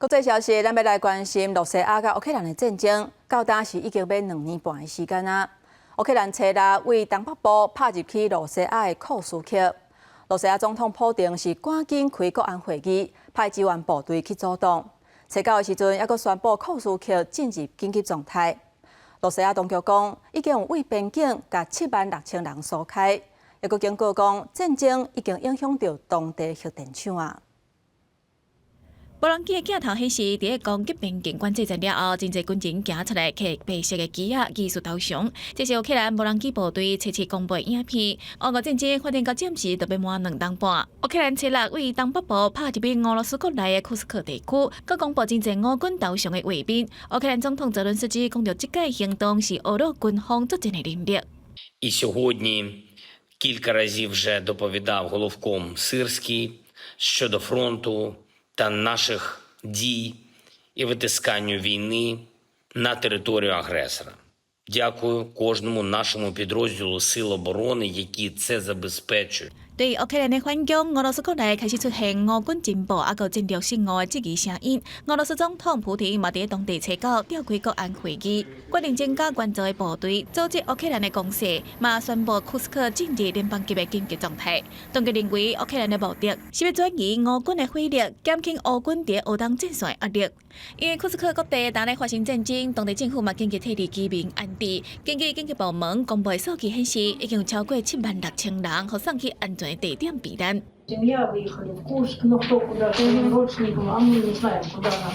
國際消息，咱欲來關心露西亞佮烏克蘭的戰爭，到今是已經欲2年半的時間啊。烏克蘭初六對東北部拍入去露西亞的庫斯克，露西亞總統普丁是趕緊開國安會議，派支援部隊去阻擋。初九的時陣，猶閣宣布庫斯克進入緊急狀態。露西亞當局講，已經有對邊境共7萬6千人疏開，猶閣警告講，戰爭已經影響著當地核電廠啊。無人機的鏡頭顯示，佇攻擊邊境管制站了後，真濟軍人行出來，提白色的旗仔，疑似投降。這是烏克蘭無人機部隊初七公布的影片。烏俄戰爭發展到暫時，就欲滿2冬半。烏克蘭初六對東北部拍入去俄羅斯國內的庫斯克地區，閣公布真濟俄軍投降的畫面。烏克蘭總統澤倫斯基講著，這個行動是俄羅軍方作戰的能力。 І сьогодні кілька разів вже доповідав головком Сирський щодо фронту та наших дій і витисканню війни на територію агресора. Дякую кожному нашому підрозділу Сил оборони, які це забезпечують. 對烏克蘭的反攻，俄羅斯國內開始出現俄軍進步，抑閣戰略失誤的質疑聲音。俄羅斯總統普廷嘛佇當地初九召開國安會議，決定增加援助的部隊，阻止烏克蘭的攻勢，嘛宣布庫斯克進入聯邦級的緊急狀態。當局認為烏克蘭的目的是欲轉移俄軍的火力，減輕烏軍佇烏東戰線的壓力。因為庫斯克各地當咧發生戰爭，當地政府嘛緊急撤離居民安置。根據緊急部門公布的數據顯示，已經有超過7萬6千人予送去安全的地點避難。 Семья выехали в Курск, но кто куда, к родственникам, а мы не знаем, куда нам.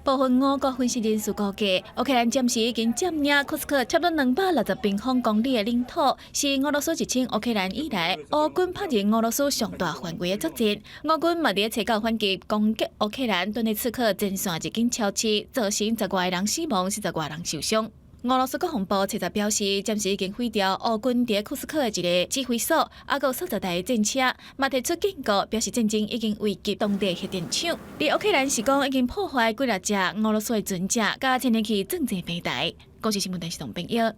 部分俄國分析人士估計，烏克蘭暫時已經佔領庫斯克差不多260平方公里的領土，是俄羅斯入侵烏克蘭以來，烏軍拍入俄羅斯上大範圍的作戰。俄軍嘛佇初九反擊攻擊烏克蘭頓涅茨克前線一間超市，造成10外人死亡，40外人受傷。俄羅斯國防部初十表示，暫時已經毀掉烏軍佇庫斯克的一個指揮所，抑閣數十台戰車，嘛提出警告，表示戰爭已經危及當地核電廠。而烏克蘭是講已經破壞幾若隻俄羅斯的船隻，佮天然氣裝載平台。公視新聞電視董編譯。